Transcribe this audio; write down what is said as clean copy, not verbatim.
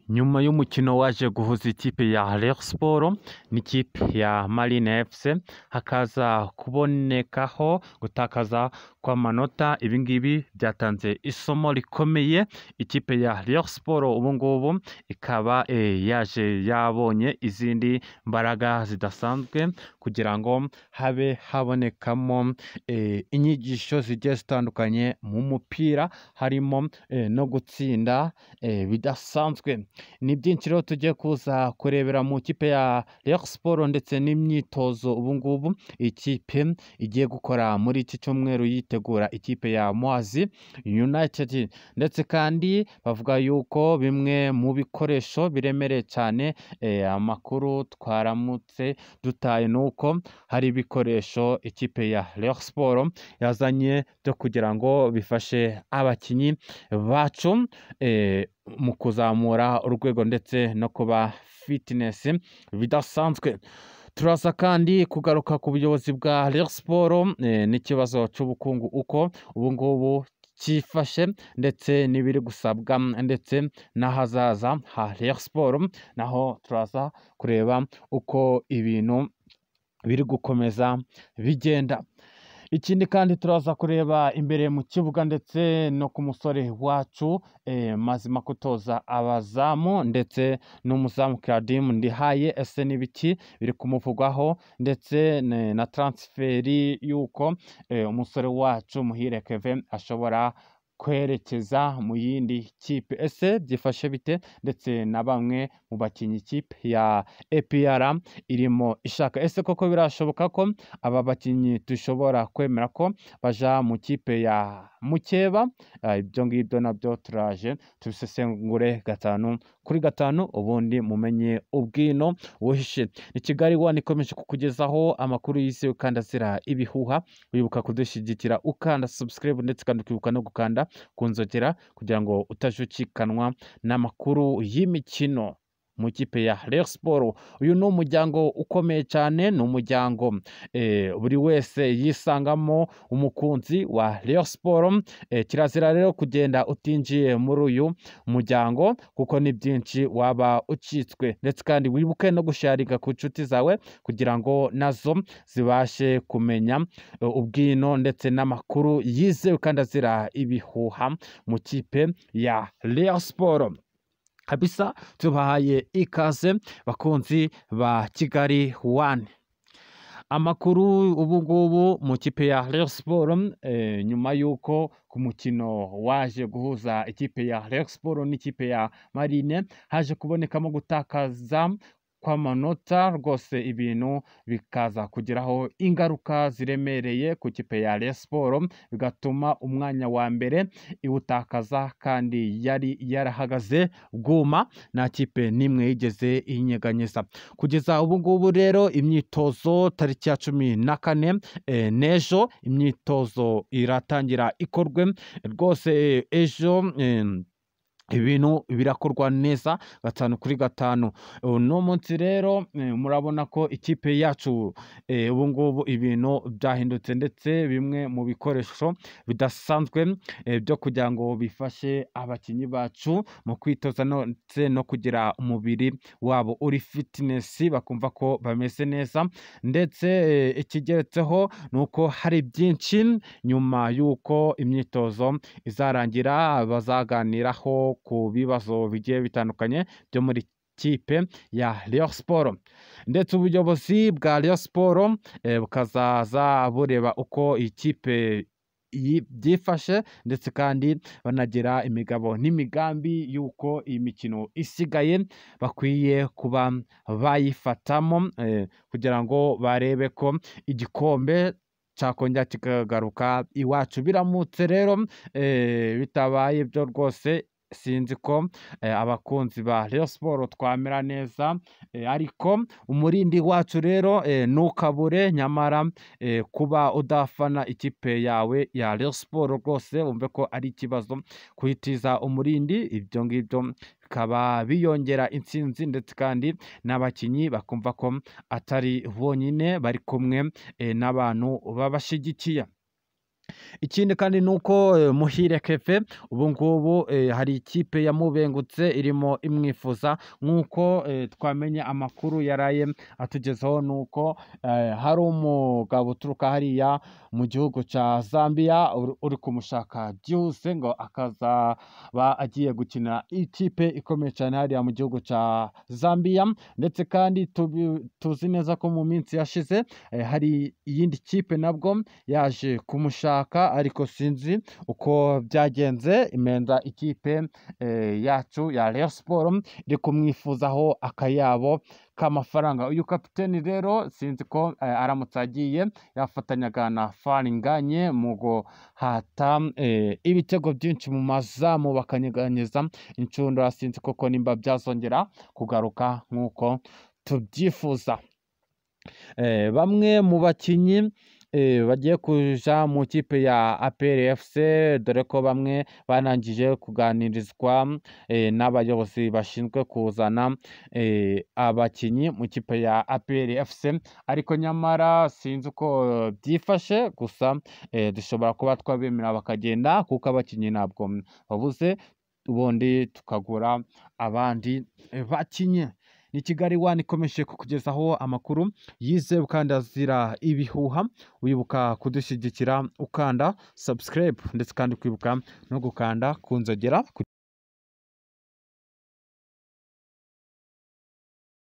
Nyuma y'umukino waje guhuza ikipe ya Rayon Sports n'ikipe ya Marine FC, hakaza kubonekaho gutakaza kw'amanota. Ibi ngibi byatanze isomo rikomeye. Ikipe ya Rayon Sports ubu ngubu ikaba yaje yabonye izindi mbaraga zidasanzwe kugira ngo habe habonekamo inyigisho zigiye zitandukanye mu mupira, harimo no gutsinda bidasanzwe. Ni byinshi rero tugiye kuza kurebera mu kipe ya Rayon Sports ndetse n'imyitozo ubu ngubu ikipe igiye gukora muri iki cyumweru yitegura ikipe ya Muhazi United. Ndetse kandi bavuga yuko bimwe mu bikoresho biremereye cyane, amakuru twaramutse dutaye ni uko hari ibikoresho ikipe ya Rayon Sports yazanye byo kugira ngo bifashe abakinnyi bacu mu kuzamura urwego ndetse no kuba fitness bidasanzwe. Turaza kandi kugaruka ku buyobozi bwa Rayon Sports n'ikibazo cy'ubukungu uko ubu ngubu cyifashe, ndetse n'ibiri gusabwa, ndetse n'ahazaza ha Rayon Sports. Naho turaza kureba uko ibintu biri gukomeza bigenda. Ikindi kandi turaza kureba imbere mu kibuga ndetse no ku musore wacu Mazima kutoza abazamu ndetse n'umuzamu Kadim Ndihaye, ese n'ibiki biri kumuvugwaho, ndetse na transferi y'uko umusore wacu Muhire Kevin ashobora kwerekeza mu yindi kipe, ese byifashe bite, ndetse na bamwe mu bakinnyi ikipe ya APR irimo ishaka, ese koko birashoboka ko aba bakinnyi dushobora kwemera ko baja mu kipe ya mukeba? Ibyo ngibyo nabyo turaje tubisesengure 5 kuri 5, ubundi mumenye ubwino buhishe. Ni Kigali One ikomeje kukugezaho amakuru yizewe kandi azira ibihuha. Wibuka kudushyigikira ukanda subscribe, ndetse kandi ukibuka no gukanda ku nzogera kugira ngo utajucikanwa n'amakuru y'imikino mu kipe ya Rayon Sports. Uyu ni umuryango ukomeye cyane, ni umuryango buri wese yisangamo umukunzi wa Rayon Sports. Kirazira rero kugenda utinjiye muri uyu muryango kuko ni byinshi waba ucitswe. Ndetse kandi wibuke no gusharika ku nshuti zawe kugira ngo nazo zibashe kumenya ubwino ndetse n'amakuru yizewe kandi azira ibihuha mu kipe ya Rayon Sports. Kabisa tubahaye ikaze bakunzi ba Kigali One. Amakuru ubu ngubu mu kipe ya Rayon Sports, nyuma y'uko ku mukino waje guhuza ikipe ya Rayon Sports n'ikipe ya Marine haje kubonekamo gutakaza kw'amanota, rwose ibintu bikaza kugiraho ingaruka ziremereye ku kipe ya Rayon Sports, bigatuma umwanya wa mbere iwutakaza kandi yari yarahagaze bwuma, nta kipe n'imwe yigeze iyinyeganyeza. Kugeza ubu ngubu rero imyitozo tariki ya 14 n'ejo imyitozo iratangira ikorwe rwose. Ejo ibintu birakorwa neza 5 kuri 5. Uno munsi rero murabona ko ikipe yacu ubu ngubu ibintu byahindutse, ndetse bimwe mu bikoresho bidasanzwe byo kugira ngo bifashe abakinnyi bacu mu kwitoza ndetse no kugira umubiri wabo uri fitness, bakumva ko bameze neza. Ndetse ikigeretseho ni uko hari byinshi nyuma y'uko imyitozo izarangira bazaganiraho ku bibazo bigiye bitandukanye byo muri kipe ya Rayon Sports. Ndetse ubuyobozi bwa Rayon Sports bukazaza bureba uko ikipe byifashe, ndetse kandi banagira imigabo n'imigambi y'uko iyi mikino isigaye bakwiye kuba bayifatamo kugira ngo barebe ko igikombe cyakongera kikagaruka iwacu. Biramutse rero bitabaye byo rwose sinzi ko abakunzi ba Rayon Sports twamera neza, ariko umurindi wacu rero ntukabure. Nyamara kuba udafana ikipe yawe ya Rayon Sports rwose wumve ko ari ikibazo kuyitiza umurindi, ibyo ngibyo bikaba biyongera intsinzi, ndetse kandi n'abakinnyi bakumva ko atari bonyine bari kumwe n'abantu babashigikiye. Ikindi kandi ni uko Muhire Keve ubu ngubu hari ikipe yamubengutse irimo imwifuza, nk'uko twamenye amakuru yaraye atugezeho, ni uko hari umugabo uturuka hariya mu gihugu cya Zambia uri kumushaka byihuse, ngo akazaba agiye gukina ikipe ikomeye cyane hariya mu gihugu cya Zambia. Ndetse kandi tuzi neza ko mu minsi yashize hari iyindi kipe nabwo yaje kumushaka, ariko sinzi uko byagenze. Imenda ikipe yacu ya Rayon Sports iri kumwifuzaho akayabo k'amafaranga. Uyu kapiteni rero sinzi ko aramutse agiye yafatanyaga na Faringanye mu guhata ibitego byinshi mu mazamu, bakanyeganyeza inshundura. Sinzi koko nimba byazongera kugaruka nk'uko tubyifuza. Bamwe mu bakinnyi bagiye kuja mu kipe ya APR FC, dore ko bamwe barangije kuganirizwa n'abayobozi bashinzwe kuzana abakinnyi mu kipe ya APR FC, ariko nyamara sinzi uko byifashe. Gusa dushobora kuba twabemera bakagenda, kuko abakinnyi ntabwo babuze, ubundi tukagura abandi bakinnyi. Ni Kigali One ikomeje kukugezaho amakuru yizewe kandi azira ibihuha. Wibuka kudushyigikira ukanda subscribe, ndetse kandi kwibuka no gukanda ku nzogera.